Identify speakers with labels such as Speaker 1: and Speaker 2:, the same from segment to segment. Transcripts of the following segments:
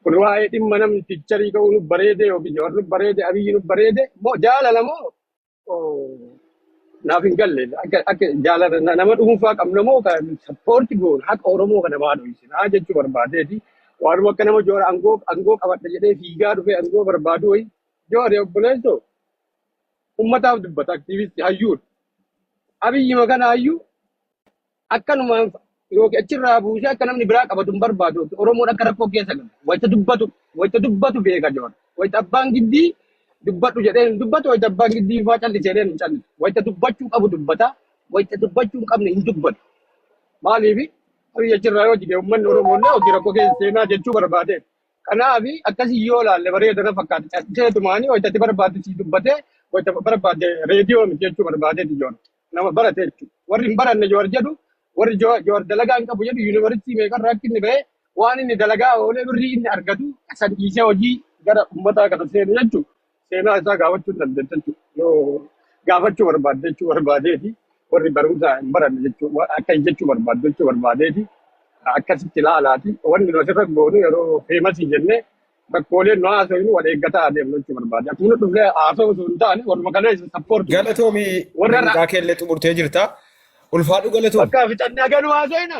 Speaker 1: Kun waa'ee dhimma namni picture ka'uu nu bareede yookiin Jawar nu bareede, Abiyyi nu bareede moo jaalala moo naaf hin galle. Akka jaalala nama dhuunfaa qabna moo kan support goon haqa Oromoo kana maa dho'isinaa jechuu barbaadeeti. Waanuma akka nama Jawar aangoo qabadha jedhee fiigaa dhufee aangoo barbaadu wayi. Jawar obboleessoo ummataaf dubbata, activist hayyuudha. Abiyyi kana hayyuu akkanumaan yookiin achirraa buusee akka namni biraa qabatu hin barbaadu. Oromoon akka rakkoo keessa galu. Wayita dubbatu beeka Jawar. Wayita abbaan giddii dubbadhu jedhee hin dubbatu. Wayita abbaan giddii faa callisee jedhee hin callisu. Wayita dubbachuu qabu dubbata. Wayita dubbachuu hin qabne hin dubbatu. Maaliif Abiyyi achirraa yoo jige uummanni Oromoo illee hojii rakkoo keessa seenaa jechuu barbaade. Kanaaf akkasii yoo ilaalle bareeda na fakkaata. Calliseetumaanii wayita itti barbaadde sii dubbatee, wayita barbaadde reediyoo miti jechuu barbaadeeti Jawar. Nama barate jechuudha. Warri hin baranne Jawar jedhu, warri Jawar dalagaa hin qabu jedhu, yuunivarsiitii meeqarraa akka inni ba'e, waan inni dalagaa oolee, birrii inni argatu san dhiisee hojii gara uummataa kana seenu jechuudha. Seenaa isaa gaafachuu hin dandeettu jechuudha. Yoo gaafachuu barbaadde jechuu barbaadeeti, warri barumsa hin baranne jechuu akka jechuu barbaaddu jechuu barbaadeeti. Akkasitti ilaalaati. Wanni nu asirra goonu yeroo famous jennee rakkooleen nu haasofnu wal eeggataa adeemnu jechuu barbaade. Akkuma nu dhufnee haasa'u osoo hin taane, warruma kana support.
Speaker 2: Galatoomii.
Speaker 1: Warra
Speaker 2: Daqiiqaa keellee xumurtee jirta. Ulfaadhu, galatoomi.
Speaker 1: Bakka fixannee haganuu haasofna.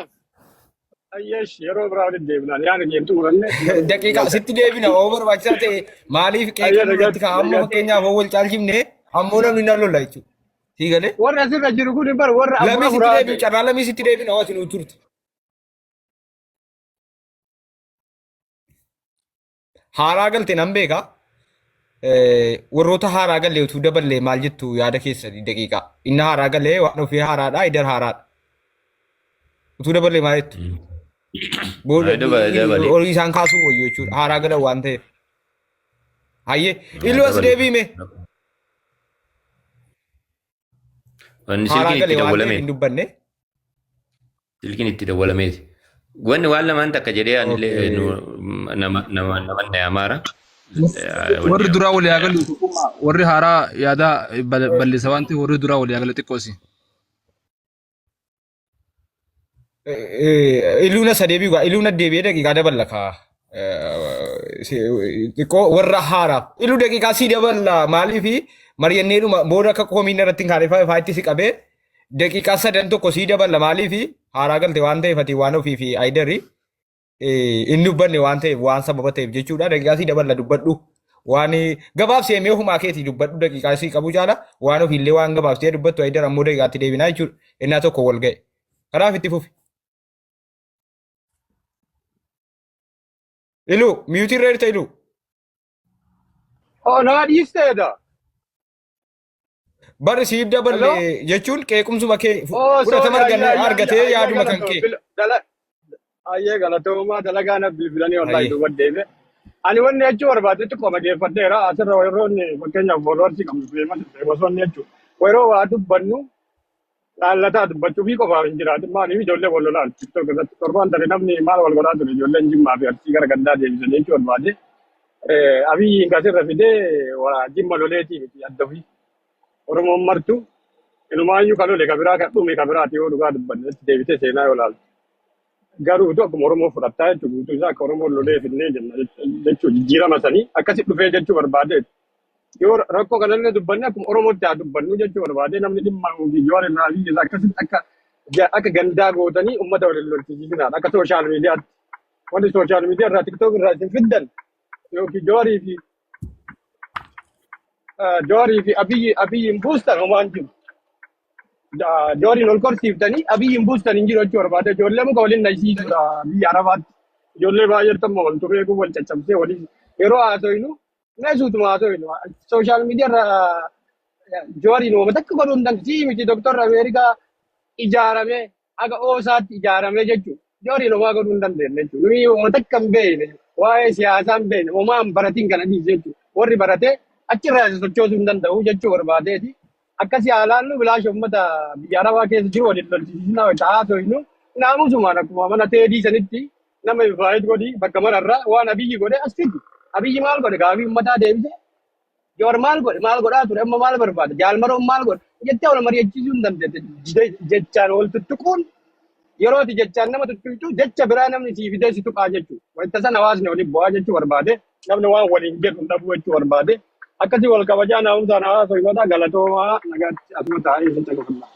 Speaker 1: Ayyeesh, yeroo biraa walitti deebinaan yaada keenya xumuranne.
Speaker 2: Daqiiqaa sitti deebina oo barbaachisaa ta'e. Maaliif
Speaker 1: Ayyee.
Speaker 2: qeeqan irratti
Speaker 1: Nagaatti.
Speaker 2: ka'a amma?
Speaker 1: Nagaatti.
Speaker 2: Fakkeenyaaf hoo wal caalchifne ammoo namni na lola jechuudha. Sii galee?
Speaker 1: Warra asirra jiru kun bar warra afura
Speaker 2: Lamii sitti
Speaker 1: furaa
Speaker 2: deebi'u,
Speaker 1: ta'e.
Speaker 2: carraa lamii sitti deebina oo ati nuu turte. Haaraa galte nan beeka. Warroota haaraa galee utuu daballee maal jettu yaada keessanii daqiiqaa? Inni haaraa galee waan ofii haaraadha, idar haaraadha. Utuu daballee maal jettu? Booda
Speaker 3: Dabale.
Speaker 2: horii isaan kaasuu wayyu jechuudha. Haaraa galan waan ta'eef. Hayyee, iluu as deebiime.
Speaker 3: Wanni
Speaker 2: Haaraa
Speaker 3: silkiin itti
Speaker 2: galee waan ta'eef
Speaker 3: dawwalameeti.
Speaker 2: hin dubbanne.
Speaker 3: Silkiin itti dawwalameeti. Wanni waan lamaan takka jedhee anillee nama nama nama na amaara.
Speaker 4: Warri duraa walii haa galu tokkummaa, warri haaraa yaada bal'isa waan ta'eef, warri duraa walii haa galu xiqqoosi.
Speaker 2: Iluuna sadee biigaa iluuna deebi'ee daqiiqaa daballa kaa. Xiqqoo warra haaraaf. Iluu daqiiqaa sii daballa, maaliif mari'anneedhuma booda akka komiin irratti hin kaane faayitti si qabee daqiiqaa sadan tokko sii daballa, maaliif haaraa galte waan ta'eef, ati waan ofii fi ayidari inni dubbanne waan ta'eef, waan sababa ta'eef jechuudha. Daqiiqaa sii daballa, dubbadhu. Waan gabaabsee mee ofumaa keetii dubbadhu, daqiiqaa sii qabu caala waan ofiillee waan gabaabsee dubbattu, ayidar ammoo daqiiqaatti deebinaa jechuudha. Innaa tokko wal ga'e. Kanaaf itti fufi. Iluu mute irra jirta, Iluu.
Speaker 1: Oh, naa dhiisteedha.
Speaker 2: Barri siif daballe
Speaker 1: Hello?
Speaker 2: jechuun qeequmsuma kee
Speaker 1: Oh, sorry.
Speaker 2: fudhatama
Speaker 1: Ayyee, ayyee,
Speaker 2: argatee
Speaker 1: ayyee,
Speaker 2: yaaduma kan
Speaker 1: galatoo.
Speaker 2: kee.
Speaker 1: Ayyee, galatoomaa, dalagaa na bilbilanii wallahi
Speaker 2: Ayyee.
Speaker 1: duuba deeme. Ani wanni jechuu barbaade xiqqoo dhageeffadheera. Asirra yeroo inni fakkeenyaaf followers qabnu, famousonni jechuudha. Yeroo waa dubbannu laallataa dubbachuu fi qofaaf hin jiraatin. Maaliif ijoollee wal lolaan TikTok irratti torbaan tare namni maal wal godhaa ture, ijoolleen Jimmaa fi Arsii gara gandaa deebisan jechuu barbaade. Abiyyiin kasirra fidee waa Jimma loleetii miti, adda ofii. Oromoon martu inumaayyuu kan lole ka biraa, kan dhume ka biraati, yoo dhugaa dubbanne itti deebitee seenaa yoo ilaalte. Garuu utuu akkuma Oromoo fudhattaa jechuun guutuu isaa akka Oromoon lolee finnee jenna jechuun jijjiirama sanii akkasi dhufee jechuu barbaadeeti. Yoo rakkoo kanallee dubbanne akkuma Oromootti haa dubbannu jechuu barbaade. Namni dhimma Jawaar irraa fi akkasitti akka gandaa gootanii uummata waliin lolchiisinaadha akka social mediatti. Wanti social media irraa, TikTok irraa isin fiddan yookiin Jawaarii fi Abiyyiin buustan homaan jiru. Jawaariin ol korsiiftanii Abiyyiin buustan hin jiru jechuu barbaade. Ijoollee muka waliin dhaysiisuudha biyya Arabaatti. Ijoollee baay'eetu amma wal turee kun wal caccabsee waliin yeroo haasofnu meeshuutuma haasofnu social media irraa Jawaariin uumama takka godhuu hin danda'u. Sii miti, doktorri Ameerikaa ijaaramee haga oosaatti ijaaramee jechuudha. Jawaariin homaa godhuu hin dandeenye jechuudha. Nuyi uumama takka hin beekne, waa'ee siyaasaa hin beekne, homaa hin baratiin kana dhiise jechuudha. Warri baratee achirraa isa sochoosuu hin danda'u jechuu barbaadeeti. Akkasii haalaallu bilaasha uummata biyya Arabaa keessa jiru waliin lolchisiisnaa wayita haasofnu naamusumaan akkuma mana teedii sanitti nama invite godhi, bakka mararraa waan Abiyyi godhe as fidi. Abiyyi maal godhe? Gaafii uummataa deebise. Jawar maal godhe? Maal godhaa ture? Amma maal barbaada? Jaalmaroon maal godhe? Jettee wal mari'achiisuu hin dandeette. Jechaan wal tuttuquun Yeroo ati jechaan nama tuttuqxu jecha biraa namni sii fidee si tuqaa jechuudha. Wanta sana hawaasni waliin bu'aa jechuu barbaade namni waan waliin jedhu hin dhabu jechuu barbaade akkasii wal kabajaa naamusaan hawaasa himataa galatoomaa nagaatti asuma taa'anii isin caqafadha.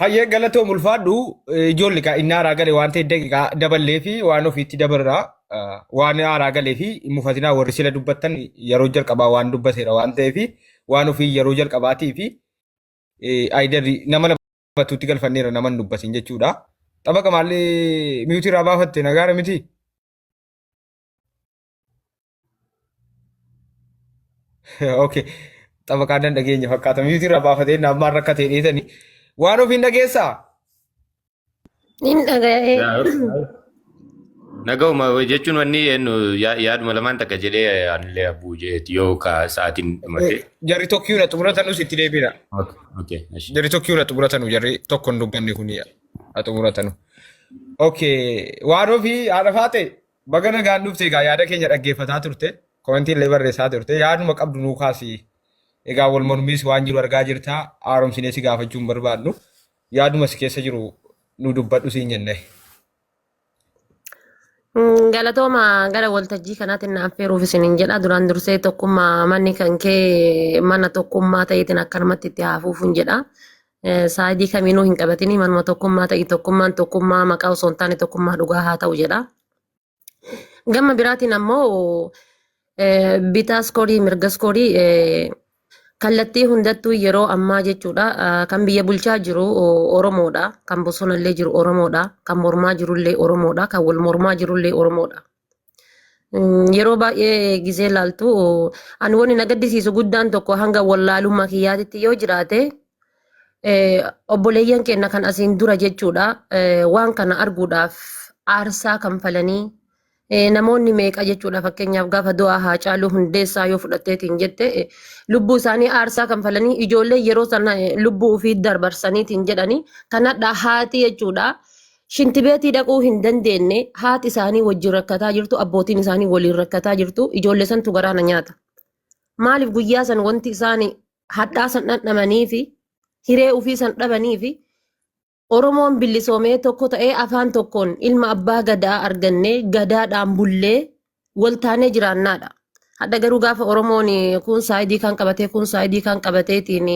Speaker 2: Hayyee galatoom ulfaadhu ijoolli kaa inni haaraa gale waan ta'e daqiiqaa daballee fi waan ofiitti dabarraa waan haaraa galee fi mufatinaa warri sila dubbattan yeroo jalqabaa waan dubbateera waan ta'eef waan ofii yeroo jalqabaatii fi ayidarri nama lamatuutti galfanneera nama hin dubbatin jechuudha. Xabaqa maalli miyuutii irraa baafatte nagaara miti? Okay. Xabaqaa dan dhageenya fakkaata. Miyuutii irraa baafatee ammaan rakkatee dheetanii. Waan ofiin dhageessaa?
Speaker 5: Nin dhaga'ee.
Speaker 3: Nagahuma jechuun wanni eenyu yaaduma lamaan takka jedhee anillee abbuu jeeti yoo ka sa'aatiin dhumate.
Speaker 2: Jarri tokkiyuudha xumuratanus itti deebina.
Speaker 3: Okay, okay.
Speaker 2: Jarri tokkiyuudha xumuratanu jarri tokko hin dubbanne kun haa xumuratanu. Okay, waan ofii haadha faate baga nagaan dhufte egaa yaada keenya dhaggeeffataa turte komentii illee barreessaa turte yaaduma qabdu nuu kaasi. Egaa wal mormiis waan jiru argaa jirta haaromsinee si gaafachuu hin barbaadnu yaaduma si keessa jiru nu dubbadhu siin jenne.
Speaker 5: Galatooma gara waltajjii kanaatiin na affeeruuf isiniin jedha. Duraan dursee tokkummaa manni kan kee mana tokkummaa ta'eetiin akkanumatti itti haafuufuun jedha. Saayidii kamiinuu hin qabatini manuma tokkummaa ta'e tokkummaan tokkummaa maqaa osoo hin taane tokkummaa dhugaa haa ta'u jedha. Gama biraatiin ammoo bitaa iskoorii mirga iskoorii kallattii hundattuu yeroo ammaa jechuudha kan biyya bulchaa jiru Oromoodha. Kan bosonallee jiru Oromoodha. Kan mormaa jirullee Oromoodha. Kan wal mormaa jirullee Oromoodha. Yeroo baay'ee gizee laaltu ani wanni na gaddisiisu guddaan tokko hanga wallaalummaa kiyyaatitti yoo jiraate obboleeyyan keenya kan asiin dura jechuudha waan kana arguudhaaf aarsaa kanfalanii namoonni meeqa jechuudha fakkeenyaaf gaafa du'aa Haacaaluu Hundeessaa yoo fudhatteetiin jette lubbuu isaanii aarsaa kanfalanii ijoollee yeroo sana lubbuu ofii darbarsaniitiin jedhanii kanadha haati jechuudha. Shintibeetii dhaquu hin dandeenye haati isaanii wajjin rakkataa jirtu abbootiin isaanii waliin rakkataa jirtu ijoollee santu garaana nyaata. Maaliif guyyaa san wanti isaan hadhaa san dhandhamanii fi hiree ofii san dhabanii fi Oromoon bilisoomee tokko ta'ee afaan tokkoon ilma abbaa gadaa argannee gadaadhaan bullee waltaanee jiraannaadha. Hadha garuu gaafa Oromoon kun saayidii kan qabatee kun saayidii kan qabateetiin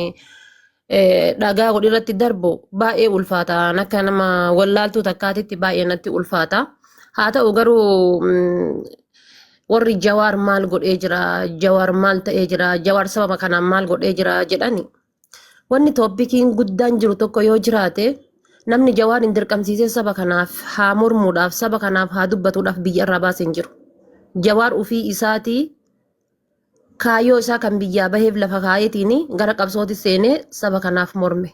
Speaker 5: dhagaa godhi irratti darbu baay'ee ulfaata. Akka nama wallaaltuu takkaatitti baay'ee natti ulfaata. Haa ta'u garuu warri Jawaar maal godhee jira, Jawaar maal ta'ee jira, Jawaar sababa kanaan maal godhee jira jedhani. Wanni tooppikiin guddaan jiru tokko yoo jiraate namni Jawaar hin dirqamsiisee saba kanaaf haa mormuudhaaf saba kanaaf haa dubbatuudhaaf biyya irraa baasee hin jiru. Jawaar ofii isaatii kaayyoo isaa kan biyyaa baheef lafa kaayeetiin gara qabsooti seenee saba kanaaf morme.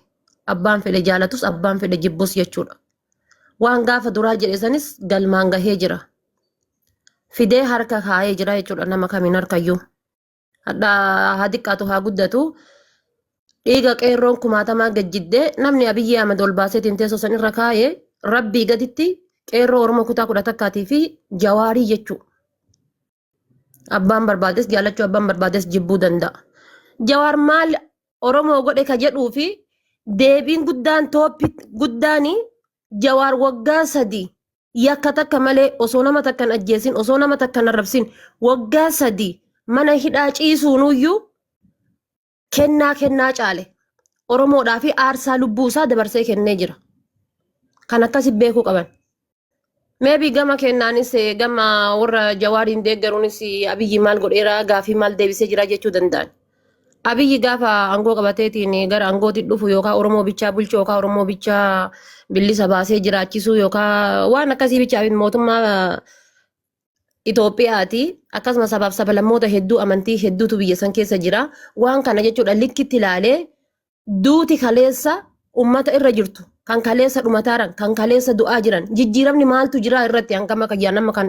Speaker 5: Abbaan fedhe jaalatus abbaan fedhe jibbus jechuudha. Waan gaafa duraa jedhe sanis galmaan gahee jira. Fidee harka kaayee jira jechuudha nama kamiin harkayyuu. Hadha haa xiqqaatu haa guddatu. Dhiiga qeerroon kumaatamaa gajjiddee namni Abiyyi Ahmad ol baaseetiin teessoo san irra kaayee rabbii gaditti qeerroo Oromoo kutaa 11 fi Jawaarii jechuudha. Abbaan barbaades jaalachuu abbaan barbaades jibbuu danda'a. Jawaar maal Oromoo godhe ka jedhuu fi deebiin guddaan tooppi guddaan Jawaar waggaa 3 yakka takka malee osoo nama takka hin ajjeesin osoo nama takka hin arrabsin waggaa 3 mana hidhaa ciisuunuyyuu kennaa kennaa caale. Oromoodhaa fi aarsaa lubbuu isaa dabarsee kennee jira. Kan akkasi beekuu qaban. Maybe gama kennaanis gama warra Jawaariin deeggaruunis Abiyyi maal godheera gaafii maal deebisee jira jechuu danda'an. Abiyyi gaafa aangoo qabateetiin gara aangootti dhufu yookaan Oromoo bichaa bulchuu yookaan Oromoo bichaa billisa baasee jiraachisuu yookaan waan akkasii bichaa mootummaa Itoophiyaati. Akkasuma sabaaf sablammoota hedduu amantii hedduutu biyya san keessa jira. Waan kana jechuudha likkitti ilaalee duuti kaleessa ummata irra jirtu kan kaleessa dhumataaran kan kaleessa du'aa jiran jijjiiramni maaltu jira irratti hangam akka jiran amma kan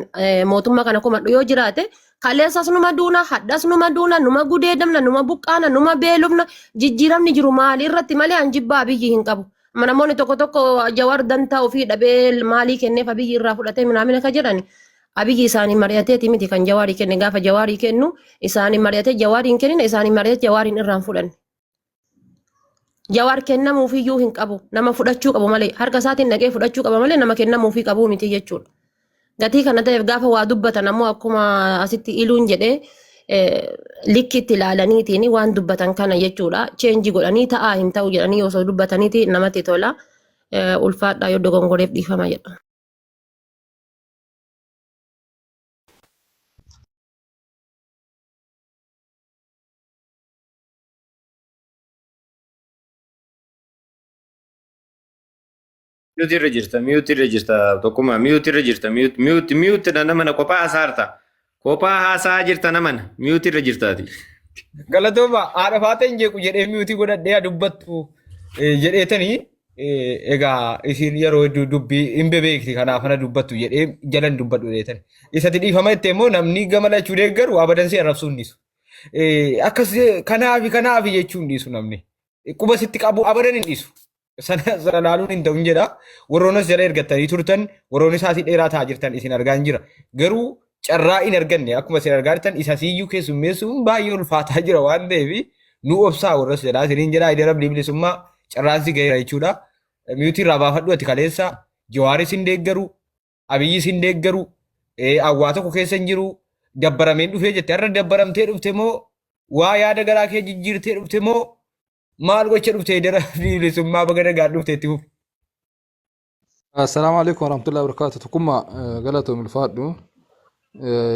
Speaker 5: mootummaa kana komadhu yoo jiraate kaleessas numa duuna hadhas numa duuna numa gudeedamna numa buqqaana numa beelofna jijjiiramni jiru maali irratti malee an jibbaa Abiyyi hin qabu. Amma namoonni tokko tokko Jawaar dantaa ofii dhabee maalii kenneef Abiyyi irraa fudhatee minaamina ka jedhani. Abiyyi isaanii mari'ateeti miti kan Jawaarii kenne gaafa Jawaarii kennu isaanii mari'atee Jawaarii hin kennine isaanii mari'atee Jawaariin irraa hin fudhanne. Jawaar kennamuufiyyuu hin qabu. Nama fudhachuu qabu malee harka isaatiin dhaqee fudhachuu qaba malee nama kennamuufii qabuu miti jechuudha. Gatii kana ta'eef gaafa waa dubbatan ammoo akkuma asitti iluun jedhee likkitti ilaalaniitiin waan dubbatan kana jechuudha. Cheenji godhanii ta'aa hin ta'u jedhanii osoo dubbataniiti namatti tola. Ulfaadhaa yoo dogongoreef dhiifama jedha.
Speaker 3: Mute irra jirta, mute irra jirta, tokkummaa mute irra jirta, mute, mute, mute na nama na kophaa haasaa jirta. Kophaa haasaa jirta nama na mute irra jirtaati.
Speaker 2: Galatooma haadha faatee hin jeequ jedhee miyuutii godhadhee haa dubbattu jedheetanii egaa isiin yeroo hedduu dubbii hin bebeekti kanaaf ana dubbattu jedhee jalan dubbadhu jedheetani. Isatti dhiifama jettee immoo namni gama lachuu deeggaru abadan si arrabsuu hin dhiisu. Akkas kanaafi kanaafi jechuu hin dhiisu namni. Quba sitti qabu abadan hin dhiisu. Sana sana laaluun hin ta'u jedha. Warroonnas jala ergattanii turtan warroonni isaatii dheeraa ta'aa jirtan isin argaa hin jira. Garuu carraa hin arganne akkuma isin argaa jirtan isa siyyuu keessummeessuun baay'ee ulfaataa jira waan ta'eef nu obsaa warras jedhaa isiniin jedha Hayider Abdii Bilisummaa carraan si gaheera jechuudha. Miyuutii irraa baafadhu ati kaleessa Jawaaris hin deeggaru Abiyyi sin deeggaru awwaa tokko keessa hin jiru dabbarameen dhufee jette har'a dabbaramtee dhufte moo waa yaada garaa kee jijjiirtee dhufte moo maal gocha dhufte dara bilisummaa baga nagaan dhufte itti fufi.
Speaker 4: Assalaamu alaikum warahmatullahi wabarakatuh. Tokkummaa galatoom ulfaadhu.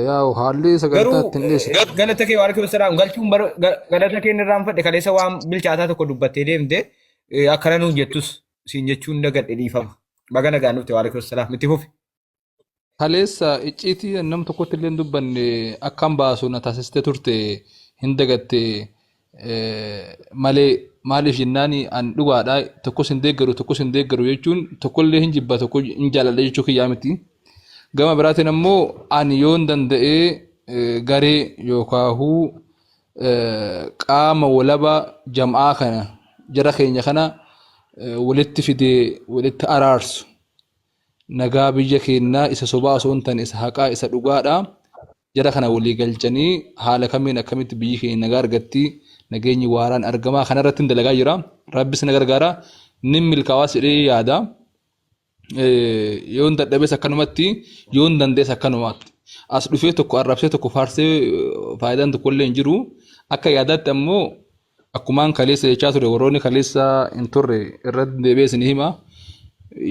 Speaker 4: Yaa'u haalli sagantaa
Speaker 2: Garuu
Speaker 4: ittiin dhiyeessitu.
Speaker 2: galata kee waan keessaa galchuun galata kee irraan fadhe kaleessa waan bilchaataa tokko dubbattee deemte akkana nuun jettus siin jechuun dagadhe dhiifama. Baga nagaan dhufte waalaikum salaam itti fufi.
Speaker 4: Kaleessa icciitii nam tokkotti illee hin dubbanne akkan baasu na taasistee turte hin dagatte malee maaliif jennaan an dhugaadha tokkos hin deeggaru tokkos hin deeggaru jechuun tokkollee hin jibba tokko hin jaaladha jechuu kiyyaa miti. Gama biraatiin ammoo ani yoon danda'ee garee yookaahuu qaama walaba jam'aa kana jara keenya kana walitti fidee walitti araarsu nagaa biyya keenyaa isa sobaa osoo hin taane isa haqaa isa dhugaadha. Jara kana walii galchanii haala kamiin akkamitti biyyi keenya nagaa argatti nageenyi waaraan argamaa kanarratti hin dalagaa jira. Rabbis na gargaara nin milkaawaas jedhee yaada. Yoon dadhabes akkanumatti yoon danda'es akkanumaatti. As dhufee tokko arrabsee tokko faarsee faayidaan tokkollee hin jiru. Akka yaadaatti ammoo akkumaan kaleessa jechaa ture warroonni kaleessa hin turre irratti deebi'ee isin hima.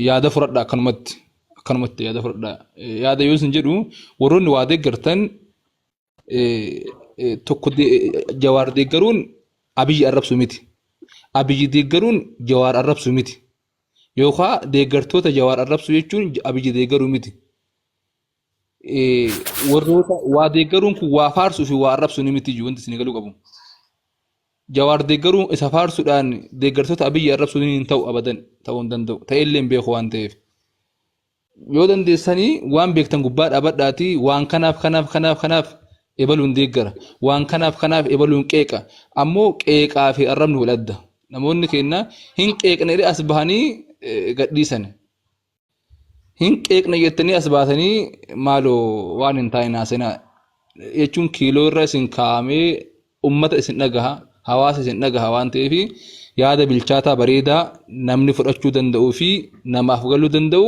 Speaker 4: Yaada fudhadha akkanumatti. Akkanumatti yaada fudhadha. Yaada yoo isin jedhu warroonni waa deeggartan tokko Jawaar deeggaruun Abiyyi arrabsu miti. Abiyyi deeggaruun Jawaar arrabsu miti. Yookaan deeggartoota Jawaar arrabsu jechuun Abiyyi deeggaruu miti. Warroota waa deeggaruun kun waa faarsuu fi waa arrabsuu ni miti wanti isin galuu qabu. Jawaar deeggaruun isa faarsuudhaan deeggartoota Abiyyi arrabsuun hin ta'u abadan ta'uu hin danda'u. Ta'ellee hin beeku waan ta'eef. Yoo dandeessanii waan beektan gubbaa dhaabadhaatii waan kanaaf kanaaf kanaaf kanaaf ebaluun deeggara. Waan kanaaf kanaaf ebaluun qeeqa. Ammoo qeeqaa fi arrabni wal adda. Namoonni keenya hin qeeqna jedhee as bahanii gadhiisan. Hin qeeqna jettanii as baatanii maaloo waan hin taane naasenaa jechuun kiiloo irra isin kaa'amee ummata isin dhagaha, hawaasa isin dhagaha waan ta'eef yaada bilchaataa bareedaa namni fudhachuu danda'uu fi namaaf galuu danda'u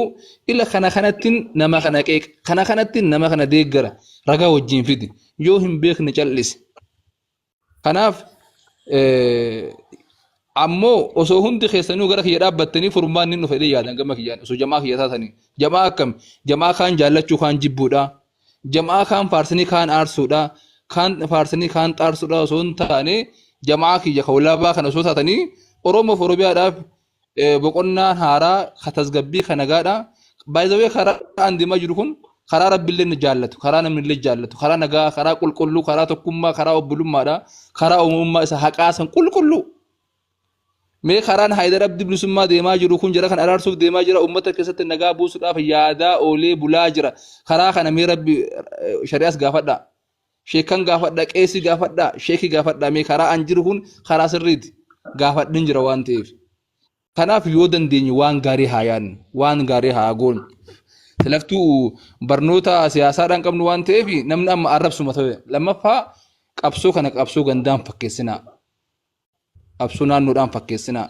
Speaker 4: ila kana kanattiin nama kana qeeqa kana kanattiin nama kana deeggara ragaa wajjin fidi yoo hin beekne callisi. Kanaaf ammoo osoo hundi keessanuu gara kiyya dhaabbattanii furmaanni hin dhufa jedhee yaadan gama kiyyaan osoo jamaa kiyya taatanii jamaa akkam jamaa kaan jaallachuu kaan jibbuudha Jam'aa kaan faarsanii kaan aarsuudha, kaan faarsanii kaan xaarsuudha osoo hin taane jam'aa kiyya ka walaabaa kana osoo taatanii Oromoof Oromiyaadhaaf boqonnaan haaraa ka tasgabbii ka nagaadha. By the way karaa an deemaa jiru kun karaa Rabbillee ni jaallatu, karaa namnillee jaallatu, karaa nagaa, karaa qulqulluu, karaa tokkummaa, karaa obbolummaadha, karaa uumamummaa isa haqaa san qulqulluu. Mee karaan Haayidar Abdii Bilisummaa deemaa jiru kun jara kan araarsuuf deemaa jira. Uummata keessatti nagaa buusuudhaaf yaadaa oolee bulaa jira. Karaa kana mee Rabbi shari'aas gaafadhaa. Sheekkan gaafadhaa, qeesii gaafadhaa, sheekii gaafadhaa. Mee karaa an jiru kun karaa sirriiti. Gaafadhin jira waan ta'eef. Kanaaf yoo dandeenye waan gaarii haa yaadnu, waan gaarii haa goonu. Silaftuu barnoota siyaasaadhaan qabnu waan ta'eef namni amma arrabsuma ta'e. Lammaffaa qabsoo kana qabsoo gandaan fakkeessinaa. Qabsoo naannoodhaan fakkeessinaa.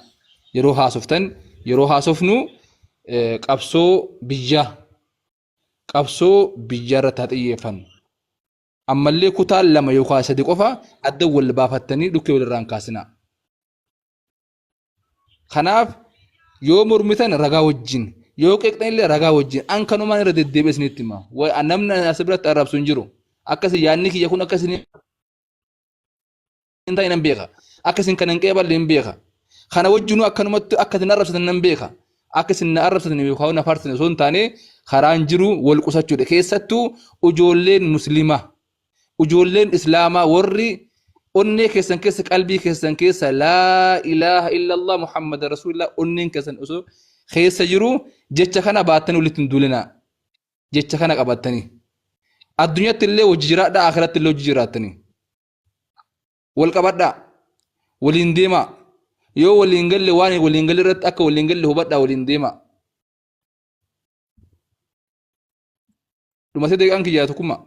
Speaker 4: Yeroo haasoftan yeroo haasofnu qabsoo biyyaa qabsoo biyyaa irratti haa xiyyeeffannu. Ammallee kutaa lama yookaan sadi qofa adda wal baafattanii dhukkee walirraa hin kaasinaa. Kanaaf yoo mormitan ragaa wajjin yoo qeeqxan illee ragaa wajjin an kanumaan irra deddeebi'ee isinitti hima. Namni as biratti arrabsu hin jiru. Akkasi yaadni kiyya kun akka isin hin taane nan beeka. Akka isin kana hin qeeballe hin beeka. Kana wajjinuu akkanumatti akka isin arrabsatan nan beeka. Akka isin na arrabsatan yookaan na faarsan osoo hin taane karaan jiru wal qusachuudha. Keessattuu ijoolleen musliimaa, ijoolleen islaamaa warri onnee keessan keessa qalbii keessan keessa laa ilaaha illallah Muhammad rasuulillah onneen keessan osoo keessa jiru jecha kana baattanii walitti hin duulinaa. Jecha kana qabattanii. Addunyaatti illee hojii jiraadhaa, akhiratti illee hojii jiraattanii. Wal qabadhaa. Waliin deemaa. Yoo waliin galle waan waliin galle irratti akka waliin galle hubadhaa waliin deemaa. Dhumatee daqiiqaan kiyyaa tokkummaa.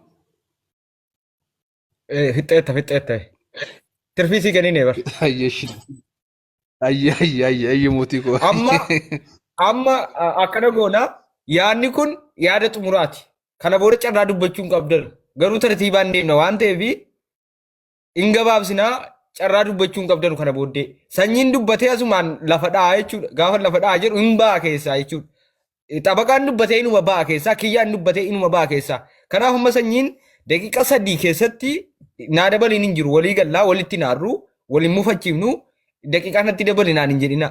Speaker 2: Fixxeetta fixxeetta. Tirfii sii kenninee bar.
Speaker 4: Ayyee shi. Ayyee ayyee ayyee ayyee mootii koo.
Speaker 2: Amma amma akkana goona yaadni kun yaada xumuraati. Kana booda carraa dubbachuu hin qabdan. Garuu tartiibaan deemna waan ta'eef hin gabaabsinaa carraa dubbachuu hin qabdanu kana booddee. Sanyiin dubbatee asumaan lafa dha'a jechuudha. Gaafa lafa dha'a jedhu hin ba'a keessaa jechuudha. Xabaqaan dubbatee inuma ba'a keessaa, kiyyaan dubbatee inuma ba'a keessaa. Kanaaf amma sanyiin daqiiqa 3 keessatti naa dabaliin hin jiru. Walii gallaa walitti naarru, waliin mufachiifnu daqiiqaa natti dabali naan hin jedhina.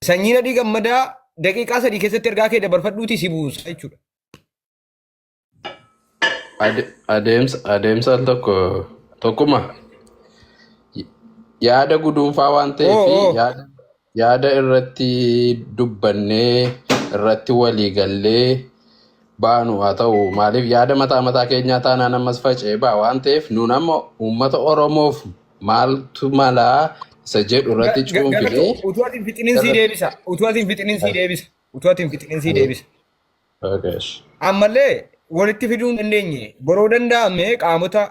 Speaker 2: Sanyiin adii gammadaa daqiiqaa 3 keessatti ergaa kee dabarfadhuutii si buusa jechuudha.
Speaker 6: Adeemsa al tokko tokkuma yaada guduunfaa waan ta'eef
Speaker 2: Oo oo.
Speaker 6: yaada irratti dubbannee irratti walii gallee baanu haa ta'u maaliif yaada mataa mataa keenyaa taanaan ammas faca'ee ba'a waan ta'eef nuun amma uummata Oromoof maaltu malaa isa jedhu irratti
Speaker 2: Galatu
Speaker 6: cuunfinee
Speaker 2: utuu ati hin fixinin sii
Speaker 6: irratti.
Speaker 2: deebisa. Utuu ati hin fixinin sii deebisa. Utuu ati hin fixinin sii deebisa.
Speaker 6: Okay.
Speaker 2: Ammallee walitti fiduu hin dandeenye. Boroo danda'ame qaamota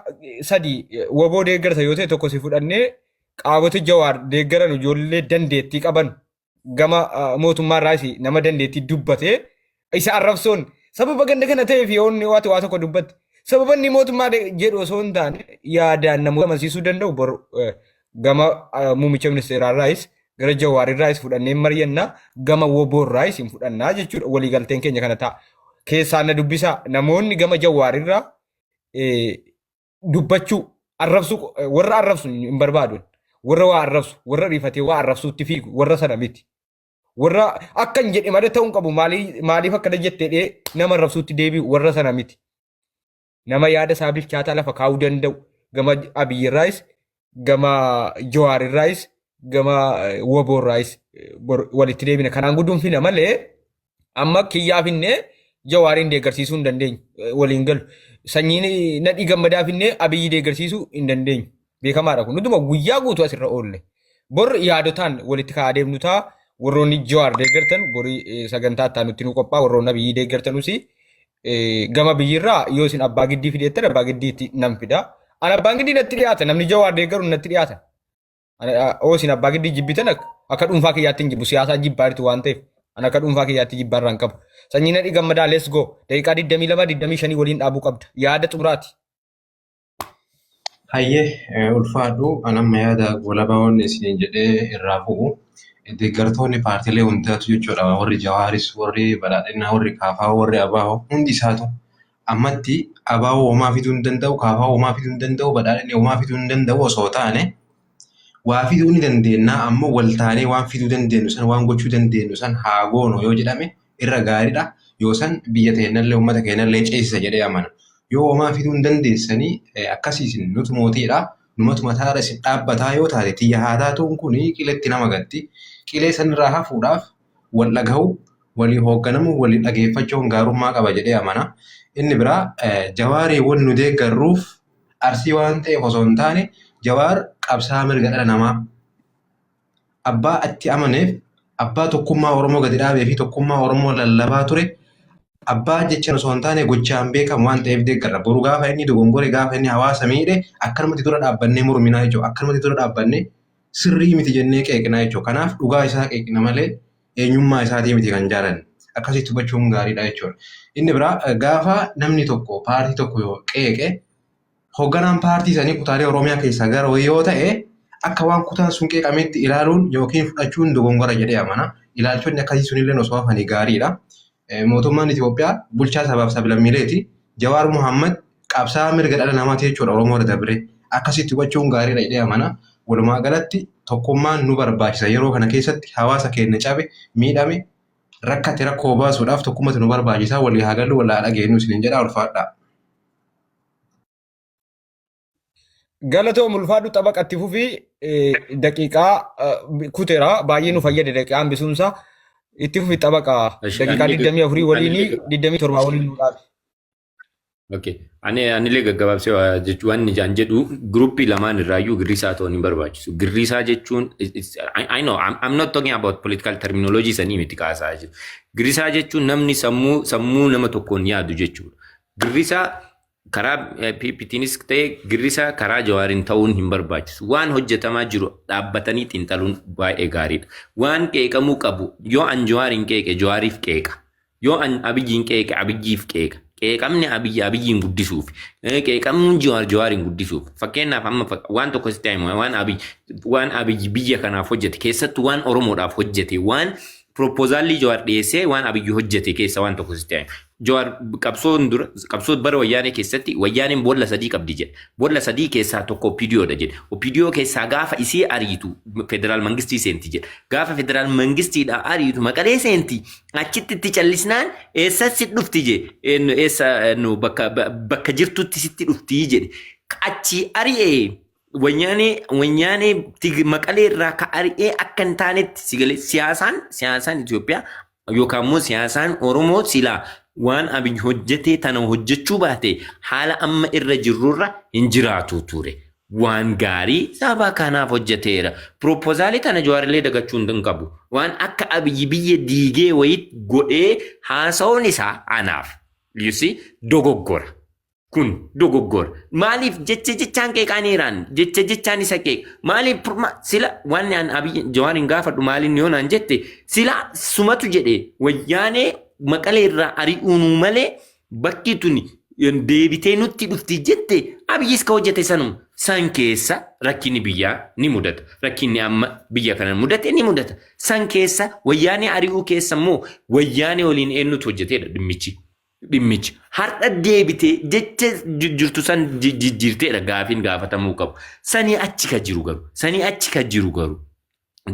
Speaker 2: sadii waboo deeggarsa yoo ta'e tokko si fudhannee qaamota jawaar deeggaran ijoollee dandeettii qaban gama mootummaa irraas nama dandeettii dubbatee isa arrabsoon sababa ganda kana ta'eef yoo inni waati waa tokko dubbatte sababa inni mootummaa jedhu osoo hin taane yaadaan namoota amansiisuu danda'u boru gama muummicha ministeeraa irraayis gara Jawaar irraayis fudhannee mari'anna gama woboo irraayis hin fudhannaa jechuudha waliigalteen keenya kana ta'a. Keessaan na dubbisaa namoonni gama Jawaar irraa dubbachuu arrabsuu warra arrabsu hin barbaadu. Warra waa arrabsu warra rifatee waa arrabsuutti fiigu warra sana miti. Warra akka hin jedhe malee ta'uu hin qabu maaliif akkana jettee nama arrabsuutti deebi'u warra sana miti. Nama yaada isaa bilchaataa lafa kaa'uu danda'u gama Abiy irraayis gama Jawaar irraayis gama Woboo irraayis walitti deebina. Kanaan guduunfina malee amma kiyyaa finnee Jawaariin deeggarsiisuu hin dandeenyu. Waliin galu. Sanyiin nadhii gammadaa finnee Abiyyi deeggarsiisuu hin dandeenyu. Beekamaadha kun. Nutuma guyyaa guutuu asirra oolle. Bor yaadotaan walitti ka'aa deemnu ta'a. Warroonni Jawaar deeggartan borii sagantaa itti aanutti nu qophaa'a. Warroonni Abiyyi deeggartanus gama biyyirraa yoo isin abbaa giddii fideettan abbaa giddiitti nan fida. An abbaan giddii natti dhiyaata. Namni Jawaar deeggaru natti dhiyaata. Yoo isin abbaa giddii jibbitan akka dhuunfaa kiyyaatti hin jibbu. Siyaasaa jibbaa jirtu waan ta'eef. An akka dhuunfaa kiyyaatti jibbaa irraa hin qabu. Sanyii nadhii gammadaa let's go. Daqiiqaa 22 25 waliin dhaabuu qabda. Yaada xumuraati.
Speaker 3: Hayyee ulfaadhu an amma yaada walabaa wanni isiniin jedhee irraa bu'u deeggartoonni paartiilee hundaatu jechuudha warri Jawaaris warri Badhaadhinaa warri Kaafaa warri Abaa'oo hundi isaatu ammatti Abaa'oo homaa fiduu hin danda'u Kaafaa homaa fiduu hin danda'u Badhaadhinni homaa fiduu hin danda'u osoo taane waa fiduu ni dandeenya ammoo wal taanee waan fiduu dandeenyu san waan gochuu dandeenyu san haa goonu yoo jedhame irra gaariidha. Yoo san biyya teennallee uummata keenyallee ceesisa jedhee amana. Yoo homaa fiduu hin dandeessanii akkasii isin nutu mootiidha. Numatu mataarra isin dhaabbataa yoo taate tiyya haa taatuun kun qiletti nama gatti. Qilee sanirraa hafuudhaaf wal dhagahuu, walii hoogganamuu, walii dhageeffachuun gaarummaa qaba jedhee amana. Inni biraa Jawaarii wal nu deeggarruuf Arsii waan ta'eef osoo hin taane Jawaar qabsaa'aa mirga dhala namaa abbaa itti amaneef abbaa tokkummaa Oromoo gadi dhaabee fi tokkummaa Oromoo lallabaa ture abbaa jechaan osoo hin taane gochaan beekamu waan ta'eef deeggarra. Boru gaafa inni dogongore gaafa inni hawaasa miidhe akkanumatti dura dhaabbannee morminaa jechuudha. Akkanumatti dura dhaabbannee sirrii miti jennee qeeqnaa jechuudha. Kanaaf dhugaa isaa qeeqna malee eenyummaa isaatii miti kan jaalanne. Akkasitti hubachuun gaariidha jechuudha. Inni biraa gaafa namni tokko paartii tokko yoo qeeqe hoogganaan paartii sanii kutaalee Oromiyaa keessaa gara wayii yoo ta'e akka waan kutaan sun qeeqametti ilaaluun yookiin fudhachuun dogongora jedhee amana. Ilaalchonni akkasii sunillee osoo hafanii gaariidha. Mootummaan Itoophiyaa bulchaa sabaaf sablammiileeti. Jawaar Muhammad qabsaa'aa mirga dhala namaati jechuudha Oromoo irra dabree. Akkasitti hubachuun gaariidha jedhee amana. Walumaa galatti tokkummaan nu barbaachisa. Yeroo kana keessatti hawaasa keenya cabe, miidhame, rakkate rakkoo baasuudhaaf tokkummatu nu barbaachisa. Walii haa gallu, wal haa dhageenyu isiniin jedha ulfaadhaa.
Speaker 2: Galatoom ulfaadhu xabaqatti fufii daqiiqaa kuteera baay'ee nu fayyade daqiiqaa hambisuunsa itti fufi xabaqa daqiiqaa 24 waliin 27 waliin nu dhaabe.
Speaker 7: Okay. Ani anillee gaggabaabsee waa jechuu waan ijaan jedhu gruppii lamaan irraayyuu girrisaa ta'uun hin barbaachisu. Girrisaa jechuun I know I'm not talking about political terminology sanii miti kaasaa jiru. Girrisaa jechuun namni sammuu sammuu nama tokkoon yaadu jechuudha. Girrisaa karaa PPTnis ta'e girrisaa karaa Jawaariin ta'uun hin barbaachisu. Waan hojjetamaa jiru dhaabbatanii xiinxaluun baay'ee gaariidha. Waan qeeqamuu qabu yoo an Jawaariin qeeqe Jawaariif qeeqa. Yoo an Abiyyiin qeeqe Abiyyiif qeeqa. Qeeqamni Abiyyi Abiyyiin guddisuuf. Qeeqamni Jawaar Jawaariin guddisuuf. Fakkeenyaaf amma waan tokko sitti himu waan Abiyyi biyya kanaaf hojjete keessattuu waan Oromoodhaaf hojjete waan Proposaalli Jawaar dhiyeessee waan Abiyyi hojjete keessa waan tokko sitti himu. Jawaar qabsoon dura qabsoo bara wayyaanee keessatti wayyaaneen boolla sadii qabdi jedhe. Boolla sadii keessaa tokko OPDO dha jedhe. OPDO keessaa gaafa isii ariitu federaal mangistii seenti jedhe. Gaafa federaal mangistiidhaa ariitu Maqalee seenti. Achitti itti callisnaan eessa si dhufti je eessa nu bakka bakka jirtutti sitti dhufti jedhe. Achii ari'ee wayyaanee Maqalee irraa ka ari'ee akka hin taanetti si galee siyaasaan siyaasaan Itoophiyaa yookaan immoo siyaasaan Oromoo silaa waan Abiy hojjetee tana hojjechuu baate haala amma irra jirrurra hin jiraatu ture. Waan gaarii saba kanaaf hojjeteera. Pirooppozaalii tana Jawaarillee dagachuu hin qabu. Waan akka Abiy biyya diigee wayii godhee haasa'uun isaa anaaf. You see, dogoggora. Kun dogoggora. Maaliif jecha jechaan qeeqaaniiraan jecha jechaan isa qeeqa. Maaliif sila wanni an Abiy Jawaariin gaafadhu maaliin yoo naan jette sila sumatu jedhe wayyaanee Maqalee irraa ari'uunuu malee bakki tuni deebitee nutti dhufti jette Abiyyis ka hojjete sanuma. San keessa rakkinni biyyaa ni mudata. Rakkinni amma biyya kana mudate ni mudata. San keessa wayyaanee ari'uu keessa immoo wayyaanee waliin eenyutu hojjeteedha dhimmichi. Dhimmichi. Har'a deebitee jecha jirtu san jijjiirteedha gaafiin gaafatamuu qabu. Sanii achi ka jiru garuu. Sanii achi ka jiru garuu.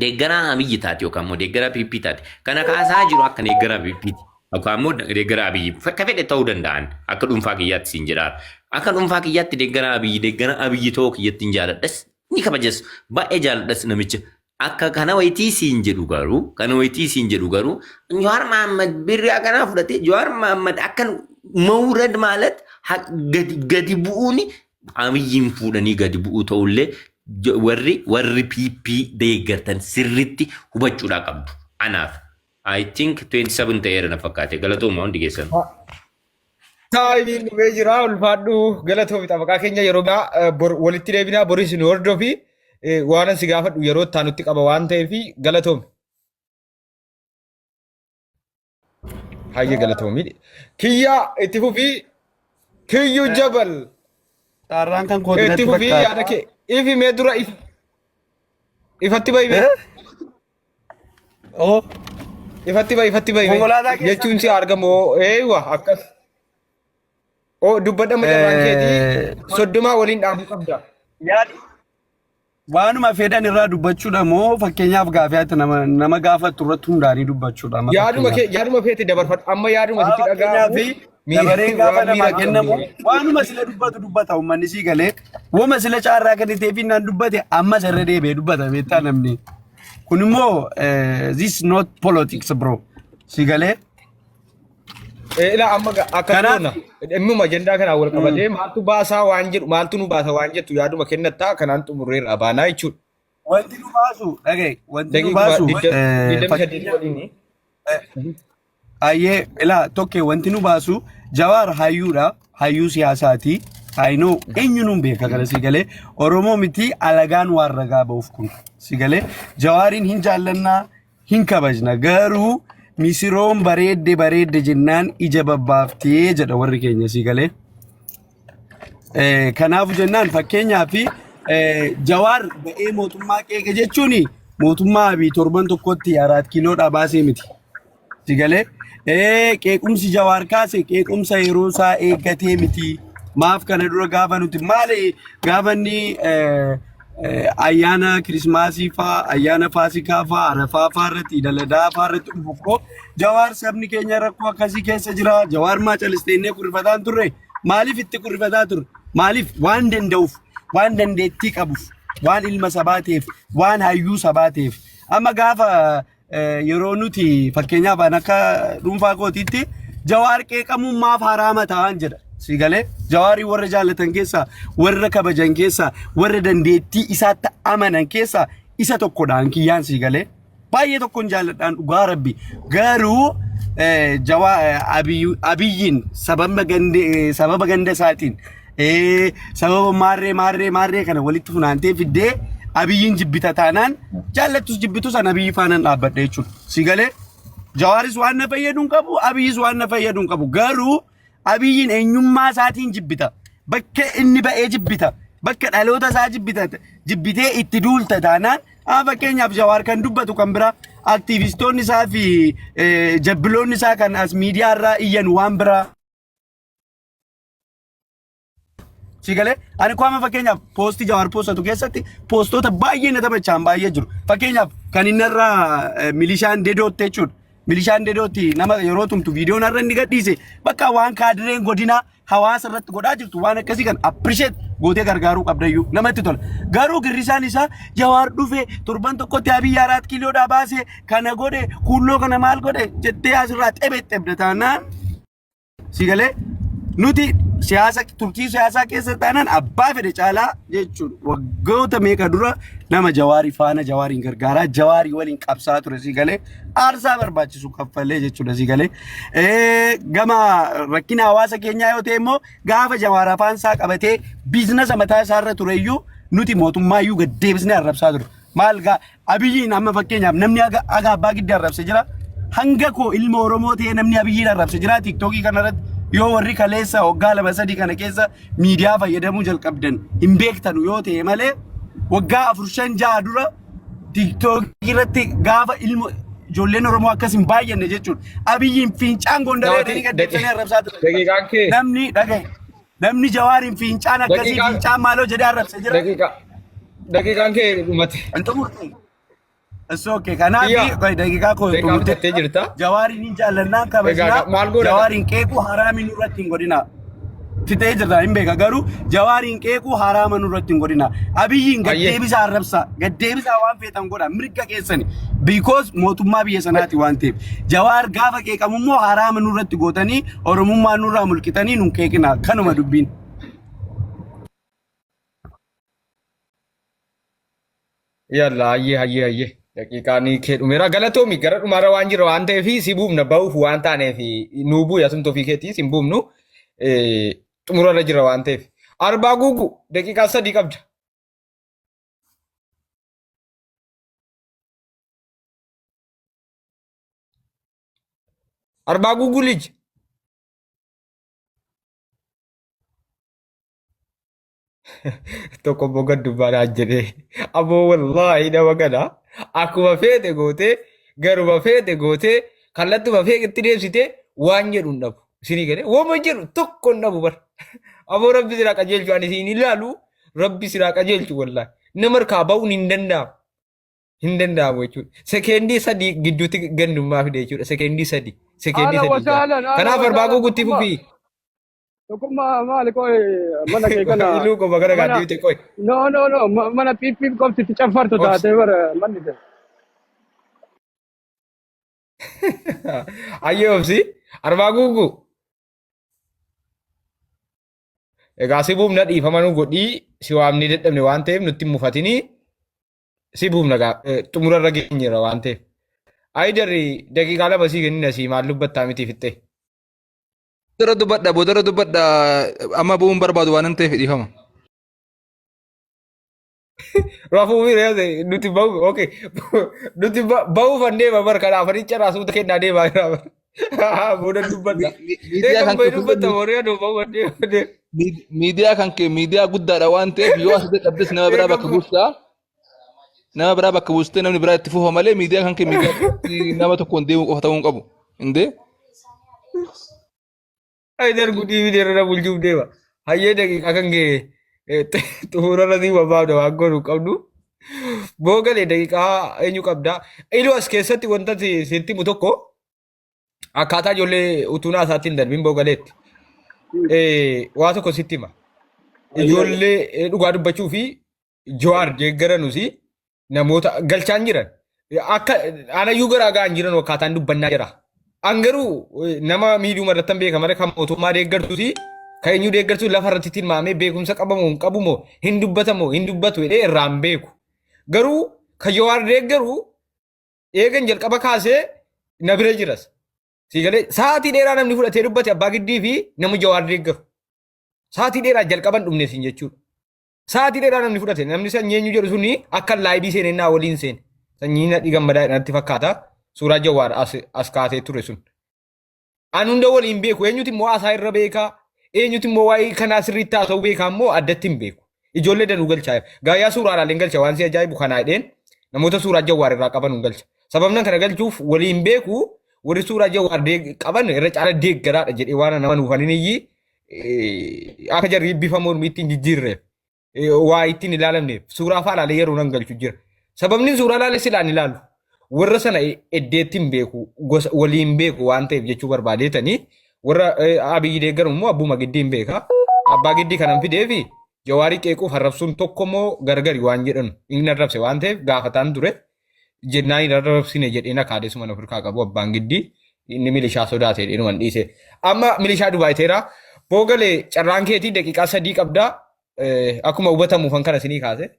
Speaker 7: Deeggaraa Abiyyi taate yookaan immoo deeggaraa PP taate. Kana kaasaa jiru akka deeggaraa PP ti. Yookaan immoo deeggaraa Abiyyi. Akka fedhe ta'uu danda'an. Akka dhuunfaa kiyyaatti siin jedhaa. Akka dhuunfaa kiyyaatti deeggaraa Abiyyi deeggaraa Abiyyi ta'uu kiyyatti hin jaaladhas. Ni kabajas. Baay'ee jaaladhas namicha. Akka kana wayitii siin jedhu garuu kana wayitii siin jedhu garuu Jawaar Mahammad birrii akkanaa fudhatee Jawaar Mahammad akkan mawrad maalat gadi gadi bu'uun Abiyyiin fuudhanii gadi bu'uu ta'ullee warri warri PP deeggartan sirritti hubachuudhaa qabdu. Anaaf I think 27 ta'eera na fakkaate galatooma hundi keessan.
Speaker 2: Taayimiin dhumee jira ulfaadhu galatoomi xabaqaa keenya yeroo biraa bor walitti deebinaa boris nu hordofi waanan si gaafadhu yeroo itti aanutti qaba waan ta'eef galatoomi. Hayyee galatoomi. Kiyyaa itti fufii kiyyuu jabal
Speaker 8: Carraan kan kooti
Speaker 2: itti
Speaker 8: natti
Speaker 2: fufii
Speaker 8: fakkaata.
Speaker 2: yaada kee ifi mee dura ifatti bahi mee.
Speaker 8: Eh? Oh,
Speaker 2: Ifatti bahi ifatti bahi mee.
Speaker 8: konkolaataa keessa.
Speaker 2: Jechuun si argamu eeywa akkas. Oo dubbadha macarraan keetii 30 waliin dhaabuu qabda.
Speaker 8: Yaadi waanuma fedhan irraa dubbachuudha moo fakkeenyaaf gaafii ati nama nama gaafattu irratti hundaanii dubbachuudha amma
Speaker 2: Yaaduma
Speaker 8: fakkeenyaaf.
Speaker 2: kee yaaduma feete dabarfadhu amma yaaduma
Speaker 8: Amma
Speaker 2: sitti
Speaker 8: fakkeenyaaf
Speaker 2: dhaga'amu
Speaker 8: dabareen gaafa
Speaker 2: waan
Speaker 8: namaa
Speaker 2: miira
Speaker 8: kennamu
Speaker 2: qabdu.
Speaker 8: waanuma sila dubbatu dubbata uummanni sii galee wama sila caarraa kenniteef naan dubbate ammas irra deebi'ee dubbata beektaa namni. Kun immoo this not politics bro si galee.
Speaker 2: Ilaa amma akkas
Speaker 8: Kanaaf
Speaker 2: goona. Dhimmuma ajandaa kanaan wal qabatee maaltu baasaa waan jedhu maaltu nu baasa waan jettu yaaduma kennattaa kanaan xumurreerra baanaa jechuudha.
Speaker 8: Wanti nu baasu dhagaye wanti nu
Speaker 2: Daqiiquma
Speaker 8: baasu
Speaker 2: 28
Speaker 8: fakkeenyaaf
Speaker 2: waliin.
Speaker 8: Ayyee ilaa tokke wanti nu baasu Jawaar hayyuudha hayyuu siyaasaati. I know eenyuun beeka kana si galee Oromoo miti alagaan waan ragaa ba'uuf kun si galee Jawaariin hin jaallannaa hin kabajna garuu misiroon bareedde bareedde jennaan ija babbaaftee jedha warri keenya si galee. Kanaaf jennaan fakkeenyaaf Jawaar ba'ee mootummaa qeeqe jechuun mootummaa Abiy torban tokkotti araat kiiloodhaa baasee miti. Si galee qeequmsi Jawaar kaase qeequmsa yeroo isaa eeggatee miti. Maaf kana dura gaafa nuti maali gaafa inni ayyaana kirismaasii faa ayyaana faasikaa faa arafaa faa irratti idaladaa faa irratti dhufu koo Jawaar sabni keenya rakkoo akkasii keessa jira. Jawaar maa calistee inni kurrifataa hin turre maaliif itti kurrifataa turre maaliif waan danda'uuf waan dandeettii qabuuf waan ilma sabaa ta'eef waan hayyuu sabaa ta'eef amma gaafa yeroo nuti fakkeenyaaf an akka dhuunfaa kootiitti Jawaar qeeqamuun maaf haraama ta'an jedha. Si galee Jawaarii warra jaallatan keessaa warra kabajan keessaa warra dandeettii isaatti amanan keessaa isa tokkodhaan kiyyaan si galee baay'ee tokkon jaalladhaan dhugaa rabbi garuu Jawaa Abiyyiin sababa gande sababa ganda isaatiin sababa maarree maarree maarree kana walitti funaantee fiddee Abiyyiin jibbita taanaan jaallattus jibbitus an Abiyyi faanan dhaabbadha jechuudha. Si galee Jawaaris waan na fayyadu hin qabu Abiyyis waan na fayyadu hin qabu garuu Abiyyiin eenyummaa isaatiin jibbita. Bakka inni ba'ee jibbita. Bakka dhaloota isaa jibbita jibbitee itti duulta taanaan fakkeenyaaf Jawaar kan dubbatu kan biraa aktiivistoonni isaa fi jabbiloonni isaa kan as miidiyaa irraa iyyan waan biraa. Si galee ani kwama fakkeenyaaf poostii Jawaar poostatu keessatti poostoota baay'ee na taphachaan baay'ee jiru. Fakkeenyaaf kan inni irraa milishaan dedootti jechuudha. Milishaan dedootti nama yeroo tumtu viidiyoon har'a inni gadhiise bakka waan kaadireen godinaa hawaasa irratti godhaa jirtu waan akkasii kan appreciate gootee gargaaruu qabdayyuu namatti tola. Garuu girrisaan isaa Jawaar dhufe torban tokkotti Abiyyi araat kiiloodhaa baase kana godhe kuulloo kana maal godhe jettee asirraa xebexxebda taanaan Si galee nuti siyaasa turtii siyaasaa keessa taanaan abbaa fedhe caalaa jechuun waggoota meeqa dura nama jawaarii faana jawaariin gargaaraa jawaarii waliin qabsaa ture si galee aarsaa barbaachisu kaffalee jechuudha si galee. Gama rakkina hawaasa keenyaa yoo ta'e immoo gaafa jawaar afaan isaa qabatee biizinasa mataa isaa irra ture iyyuu nuti mootummaa iyyuu gad deebisnee arrabsaa ture. Maal gaa Abiyyiin amma fakkeenyaaf namni haga haga abbaa giddi arrabse jira. Hanga koo ilma Oromoo ta'ee namni Abiyyiin arrabse jira tiiktookii kanarratti yoo warri kaleessa waggaa lama sadii kana keessa miidiyaa fayyadamuu jalqabdan hin beektanu yoo ta'e malee waggaa afur shan ja'a dura tiiktookii irratti gaafa ilmo ijoolleen Oromoo akkas hin baay'anne jechuudha. Abiyyiin fincaan gondaree jedhanii gad deebisanii arrabsaa turan.
Speaker 2: Daqiiqaan kee
Speaker 8: Namni dhagaye. Namni Jawaariin fincaan akkasii
Speaker 2: Daqiiqaan-
Speaker 8: fincaan maaloo jedhee arrabse jira.
Speaker 2: daqiiqaa daqiiqaan kee dhumate.
Speaker 8: Hin xumurte. It's okay. Kanaaf
Speaker 2: Iyyaa.
Speaker 8: qoy daqiiqaa koo
Speaker 2: Daqiiqaa
Speaker 8: xumurte.
Speaker 2: fixattee jirta.
Speaker 8: Jawaariin hin jaallannaa kabajnaa.
Speaker 2: Egaa maal goona?
Speaker 8: Jawaariin qeequu haraamii nurratti hin godhinaa. Fixee jirra hin beeka garuu jawaariin qeequu haraama nurratti hin godhinaa. Abiyyiin
Speaker 2: Ayyee.
Speaker 8: gaddeebisaa arrabsaa. Gaddeebisaa waan feetan godha mirga keessani. Because mootummaa biyya sanaati waan ta'eef. Jawaar gaafa qeeqamu immoo haraama nurratti gootanii Oromummaa nurraa mulqitanii nun qeeqinaa. Kanuma dubbiin.
Speaker 2: Yalla hayyee hayyee hayyee. Daqiiqaan kee dhumeera. Galatoomi gara dhumaarra waan jira waan ta'eef si buufna bahuuf waan taaneef nuu bu'i asumtu ofii keetii si buufnu xumurarra jira waan ta'eef. Arbaa guugu daqiiqaa 3 qabda. Arbaa guugu lij. Tokko immoo gad dubbaadhaan jedhee aboo wallaahi nama kana akkuma feete gootee garuma feete gootee kallattuma feetetti deebisitee waan jedhu hin dhabu. Isinii galee wooma jedhu tokko hin dhabu bar. Aboo rabbi siraa qajeelchu ani siin ilaalu rabbi siraa qajeelchu wallaahi. Nama harkaa ba'uun hin danda'amu. Hin danda'amu jechuudha. Sekeendii 3 gidduutti gandummaa fide jechuudha. Sekeendii 3. Sekeendii
Speaker 1: Haala
Speaker 2: 3.
Speaker 1: wasaalan haala
Speaker 2: Kanaaf arbaa
Speaker 1: wasaalan
Speaker 2: guugutti
Speaker 1: tokkummaa
Speaker 2: fufii.
Speaker 1: tokkummaa maali qoy mana kee kana
Speaker 2: Iluu koo bagara
Speaker 1: mana
Speaker 2: gaaddiite qoy.
Speaker 1: no no no mana piip qofti itti caffartu
Speaker 2: Obsi.
Speaker 1: taatee bara manni kee.
Speaker 2: Ayyee obsi. Arbaa guugu. Egaa si buufna dhiifama nu godhii si waamnee dadhabne waan ta'eef nutti hin mufatinii si buufna gaa xumurarra geenyeera waan ta'eef. Ayidarri daqiiqaa 2 sii kennina sii maal dubbattaa miti fixxee.
Speaker 4: Boodarra dubbadha, boodarra dubbadha, amma bu'uun barbaadu waan hin ta'eef dhiifama.
Speaker 2: Rafuu fi nuti bahu, okay. Nuti bahuuf an deema bar, kanaaf ani carraa kennaa deemaa jira. Booda dubbadha.
Speaker 4: Miidiyaa
Speaker 2: Eegan
Speaker 4: kan
Speaker 2: bahe
Speaker 4: kee
Speaker 2: dubbata horii aduu bahuuf an deema.
Speaker 4: Miidiyaa kan kee miidiyaa guddaadha waan ta'eef, yoo asirratti dhabdes nama biraa bakka buustaa. Nama biraa bakka buustee namni biraa itti fufa malee, miidiyaa kan kee miidiyaa nama tokkoon deemuu qofa ta'uu hin qabu. Indee?
Speaker 2: Ay, darbu dhiibi irra bulchuuf deema. Hayyee, daqiiqaa kan ga'e xumurarra si barbaada, waan godhu qabdu. Boogalee, daqiiqaa eenyu qabdaa? Iluu, as keessatti wanta sitti himu tokko, akkaataa ijoollee utuu naasaatti hin darbin boogaleetti. Waa tokko sitti hima. Ijoollee dhugaa dubbachuu fi Jawaar deeggaranusi namoota galchaan jiran. Akka anayyuu garaa ga'an jiran akkaataan dubbannaa jira. An garuu nama miidiyuma irratti hin beeka malee, kan mootummaa deeggartuuti kan eenyu deeggartu lafa irratti tilmaamee beekumsa qabamoo hin qabumoo, hin dubbatamoo hin dubbatu jedhee irraa hin beeku. Garuu kan Jawaar deeggaru eegan jalqaba kaasee na bira jiras. Siigalee, sa'aatii dheeraa namni fudhatee dubbate abbaa giddii fi nama Jawaar deeggaru. Sa'aatii dheeraa jalqaban dhumne siin jechuudha. Sa'aatii dheeraa namni fudhate, namni sanyii eenyu jedhu suni akka live seenee naa waliin seene. Sanyii Nadhii Gammadaa natti fakkaata. Suuraa Jawaar as kaasee ture sun. An hunda waliin beeku, eenyuti immoo haasaa irra beekaa, eenyuti immoo waa'ee kanaa sirriitti haasa'uu beekaa immoo addatti hin beeku. Ijoollee danuu galchaa jira. Gaayyaa suuraa ilaaleen galcha, waan si ajaa'ibu kanaa jedheen namoota suuraa Jawaar irraa qaban hin galcha. Sababni kana galchuuf waliin beeku, warri suuraa Jawaar qaban irra caala deeggaraadha jedhee waan nama nuuf anin iyyi akka jarri bifa mormii ittiin jijjiirreef, waa ittiin ilaalamneef suuraa fa'aa ilaalee yeroo nan galchu jira. Sababni suuraa ilaalee silaan ilaalu warra sana eddeetti hin beeku, gosa waliin beeku waan ta'eef jechuu barbaadeetanii. Warra Abiyyi deeggaru immoo abbuma giddii hin beeka. Abbaa giddii kanan fideefi Jawaarii qeequuf arrabsuun tokko immoo gargari waan jedhan, inni arrabse waan ta'eef gaafataan ture. Jennaan hin arrabsine jedheen akaadee suma ofirkaa qabu, abbaan giddii inni milishaa sodaate jedheen waan dhiise. Amma milishaa Dubaay teera. Boogalee, carraan keetii daqiiqaa 3 qabdaa. Akkuma hubatamuufan kana isinii kaase.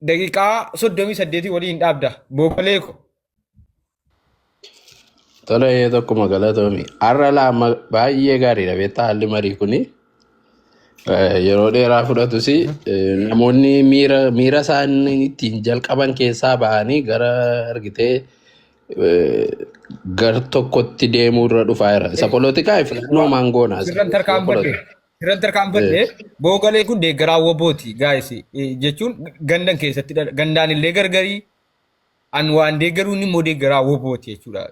Speaker 2: Daqiiqaa 38 waliin dhaabda. Boogalee ko.
Speaker 6: Tole, tokkuma galatoomi. Har'a lama baay'ee gaariidha, beektaa, haalli marii kuni. Yeroo dheeraa fudhatus namoonni miira miira isaanii ittiin jalqaban keessaa bahanii gara argitee gar tokkotti deemuu irra dhufaa jira. Isa polotikaa filannoo maangoonaa.
Speaker 2: Sirran tarkaanfadhe. Sirran tarkaanfadhe. Boogalee kun deeggaraa wobooti guys, jechuun gandan keessatti gandaan illee gargarii an waan deeggaruun immoo deeggaraa wobooti jechuudha.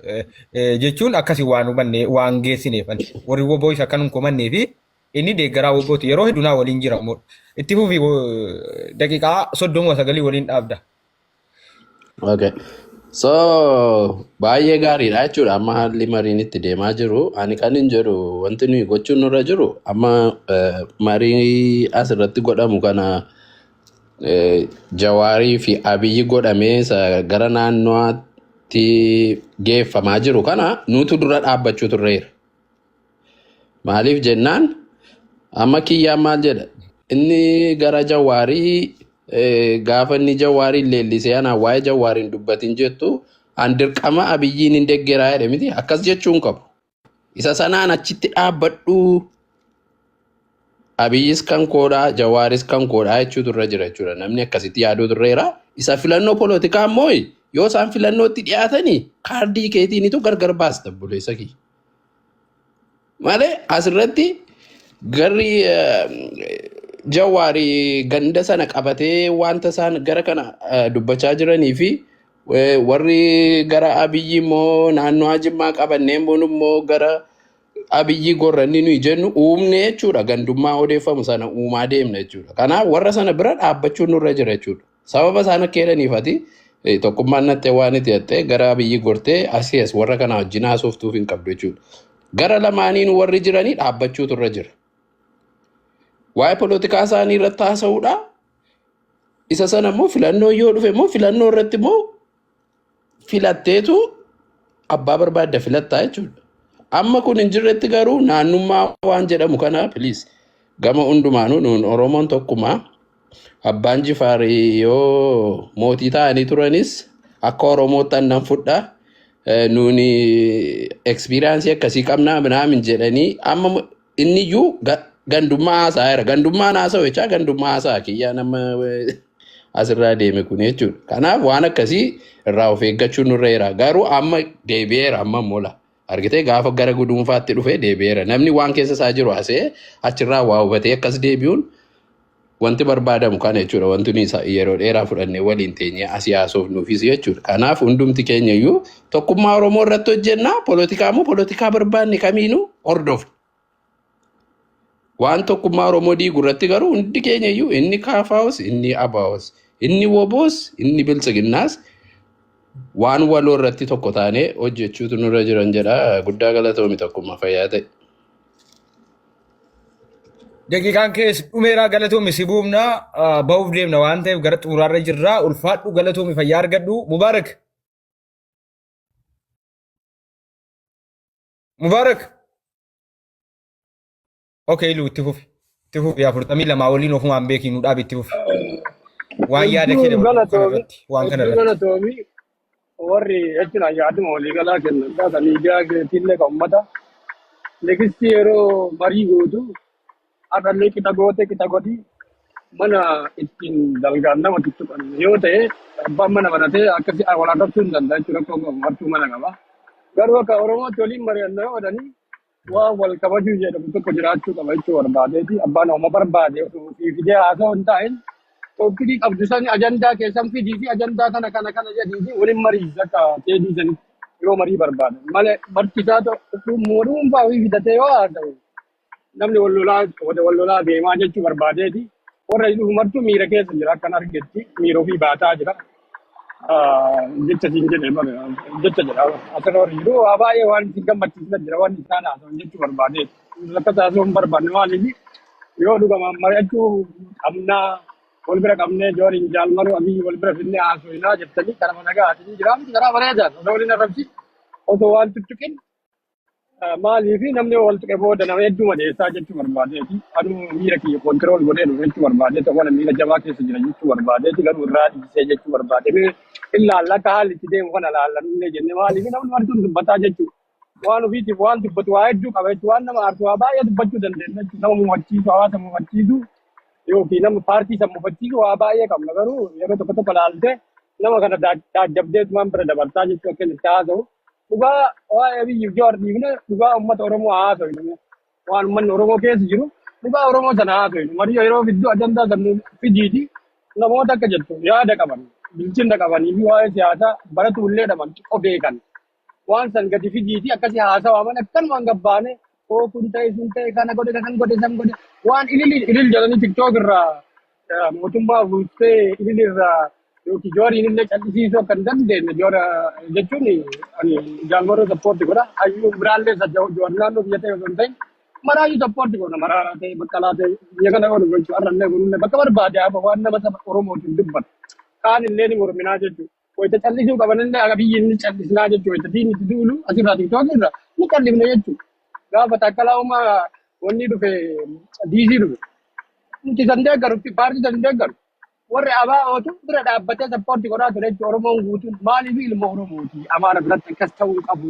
Speaker 2: Jechuun akkasii waan hubanne waan geessineef warri woboo isa akkan hin komannee fi inni deeggaraa wobooti, yeroo hedduu naa waliin jira immoo. Itti fufi, daqiiqaa 39 waliin dhaabda.
Speaker 6: Okay. So baay'ee gaariidha jechuudha amma haalli mariin itti deemaa jiru. Ani kan hin jedhu, wanti nuyi gochuun nurra jiru amma marii asirratti godhamu kana Jawaarii fi Abiyyi godhamee isa gara naannootti geeffamaa jiru kana nutu dura dhaabbachuu turreera. Maaliif jennaan, amma kiyyaan maal jedha, inni gara Jawaarii gaafa inni Jawaariin leellisee anaan waa'ee Jawaariin dubbatin jettu, an dirqama Abiyyiin hin deeggeraa jedhe miti, akkas jechuun qabu. Isa sanaan achitti dhaabbadhu, Abiyyis kan koodhaa, Jawaaris kan koodhaa jechuutu irra jira jechuudha. Namni akkasitti yaaduu turreera. Isa filannoo polotikaa immoo yoo isaan filannootti dhiyaatanii kaardii keetiinitu gargar baasta, obboleessa kiyya. Malee asirratti garri Jawaarii ganda sana qabatee wanta isaan gara kana dubbachaa jiranii fi warri gara Abiyyi immoo naannoo Jimmaa qabannee immoo gara Abiyyi gorranni nuyi jennu uumne jechuudha. Gandummaa odeeffamu sana uumaa deemna jechuudha. Kanaaf warra sana bira dhaabbachuun nurra jira jechuudha. Sababa isaan akka jedhaniif ati tokkummaan nattee waan itti jettee gara Abiyyi gortee asii as warra kana wajjin haasoftuuf hin qabdu jechuudha. Gara lamaaniin warri jiranii dhaabbachuutu irra jira. Waa'ee polotikaa isaanii irratti haasa'uudha. Isa sana immoo filannoo yoo dhufe immoo filannoo irratti immoo filatteetu abbaa barbaadda filattaa jechuudha. Amma kun hin jirretti garuu naannummaa waan jedhamu kana please gama hundumaanuu nuun Oromoon tokkuma. Abbaan Jifaar yoo mootii ta'anii turanis akka Oromootti annan fudha. Nuuni experience akkasii qabnaa minaamin jedhanii amma inni iyyuu gandummaa haasa'aa jira. Gandummaan haasa'u jechaa gandummaa haasa'a kiyyaa nama asirraa deeme kun jechuudha. Kanaaf waan akkasii irraa of eeggachuun nurra jira. Garuu amma deebi'eera amma mola. Argitee gaafa gara guduunfaatti dhufee deebi'eera. Namni waan keessa isaa jiru haasa'ee achirraa waa hubatee akkas deebi'uun wanti barbaadamu kana jechuudha. Wanti nuyi yeroo dheeraa fudhannee waliin teenyee asii haasofnuufis jechuudha. Kanaaf hundumti keenya iyyuu tokkummaa Oromoo irratti hojjennaa. Polotikaa immoo polotikaa barbaanne kamiinuu hordofna. Waan tokkummaa Oromoo diigu irratti garuu hundi keenya iyyuu inni KFOs, inni ABOs, inni WBOs, inni Biltsiginnaas waan waloo irratti tokko taanee hojjechuutu nurra jiran jedha. Guddaa galatoomi tokkummaa fayyaa ta'e.
Speaker 2: Daqiiqaan kees dhumeeraa galatoomi si buufna bahuuf deemna waan ta'eef gara xumuraarra jirra. Ulfaadhu galatoomi fayyaa argadhu. Mubaarak. Mubaarak. Okay, Iluu itti fufi. Itti fufi 42 waliin ofumaan beekii nu dhaabi itti fufi. Waan yaada kee
Speaker 1: Hedduu
Speaker 2: dabalu kana
Speaker 1: galatoomi.
Speaker 2: irratti waan kana
Speaker 1: Hedduu
Speaker 2: irratti.
Speaker 1: galatoomi. Warri jechuun yaaduma waliigalaa kennan kan miidiyaa keetiillee kan uummata. Negisti yeroo marii gootu har'allee qixa goote qixa godhi mana ittiin dalgaan nama tuttuqan yoo ta'e abbaan mana banatee akkasii wal arrabsuu hin danda'a jechuudha rakkoo qabu martuu mana qaba. Garuu akka Oromootti waliin mari'anna yoo jedhanii waan wal kabajuu jedhamu tokko jiraachuu qaba jechuu barbaadeeti. Abbaan oma barbaade ofii fidee haasa'u hin taa'in toopikii qabdu sani ajandaa keessan fidii fi ajandaa kana kana kana jedhii fi waliin mariisi akka teedii sanitti yeroo marii barbaadan. Malee marti isaa dhuunfaa ofii fidatee yoo haasa'u namni wal lolaa wal lolaa deemaa jechuu barbaadeeti. Warra dhufu martuu miira keessa jira akkan argetti miira ofii baataa jira. Jecha siin jedhe bara jecha jedha asirra warri jiru waa baay'ee waan isin gammachiisan jira waan isaan haasa'an jechuu barbaadeeti. Lakka haasa'uu hin barbaanne maaliif yoo dhugama mari'achuu qabnaa wal bira qabnee jooriin jaalmaruu abiyyi wal bira fidnee haasofnaa jettanii karaa nagaatiin jira miti karaa bareedaan osoo waliin arrabsi osoo waan tuttuqin Maaliif namni wal tuqe booda nama hedduu madeessaa jechuu barbaadeeti. Anuu miira kiyya control godhee dhufe jechuu barbaadeeti. Waan miira jabaa keessa jira jechuu barbaadeeti. Garuu irraa dhiisee jechuu barbaade. Mee ilaalla akka haalli itti deemu kana ilaallanullee jenne maaliif namni martuun dubbataa jechuudha. Waan ofiitiif waan dubbatu waa hedduu qaba jechuudha. Waan nama aarsu waa baay'ee dubbachuu dandeenya jechuudha. Nama mufachiisu hawaasa mufachiisu yookiin nama paartii san mufachiisu waa baay'ee qabna. Garuu yeroo tokko tokko ilaalte nama kana taajjabdeetumaan bira dabartaa jechuu akka inni itti haasa'u. Dhugaa waa'ee Abiyyiif Jawaar dhiifne dhugaa uummata Oromoo haa haasofnu. Waan uummanni Oromoo keessa jiru dhugaa Oromoo sana haa haasofnu. Marii yeroo fiddu ajandaa sana fidiiti namoota akka jettu yaada qaban bilchina qabanii fi waa'ee siyaasaa baratu illee dhaban xiqqoo beekan. Waan san gadi fidiiti akkasii haasawaa malee akkanumaan gabbaane koo kun ta'e sun ta'e kana godhe kan godhe san godhe waan ilil ilil jedhanii tiktook irraa mootummaa buustee ilil irraa yookiin jooriin illee cal'isiisuu akka hin dandeenye joora jechuun ani jaalmaroo sappoorti godha. Hayyuu biraallee isa joor naannoo biyya ta'e osoo hin ta'in maraayyuu sappoorti godha. Maraaraa ta'e baqqalaa ta'e biyya kana oolu gochuu har'allee godhullee bakka barbaade haa waan nama saba Oromootiin dubbatu. Kaan illee ni morminaa jechuudha. Wayita cal'isuu qaban illee akka biyyi inni cal'isnaa jechuudha. Wayita diinni itti duulu asirraa tiktookii irraa ni cal'ifne jechuudha. Gaafa takkalaa uumaa wanni dhufe diisii dhufe. Nuti san deeggaru paartii san deeggaru. Warri ABOtu bira dhaabbatee sappoorti godhaa ture jechuudha. Oromoon guutuun maaliif ilma Oromooti Amaara biratti akkas ta'uu hin qabu.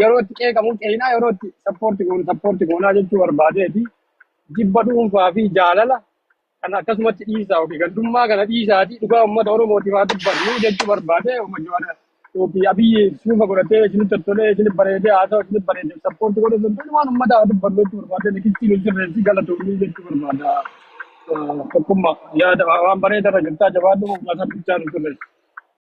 Speaker 1: Yeroo itti qeeqamu qeeqnaa yeroo itti sappoorti goonu sappoorti goonaa jechuu barbaadeeti. Jibba dhuunfaa fi jaalala kan akkasumatti dhiisaa yookiin gandummaa kana dhiisaatii dhugaa uummata Oromootiif haa dubbannu jechuu barbaade yookiin Abiyyi suufa godhatee isinitti toltolee isinitti bareedee haasa'u isinitti bareedee sappoorti godhee sun ta'e waan uummata haa dubbannu jechuu barbaade likittii nu sirreessi galatoomii jechuu barbaada. Tokkummaa yaada waan bareeda irra jirtaa jabaadhu uummata bichaa nu sirreessi.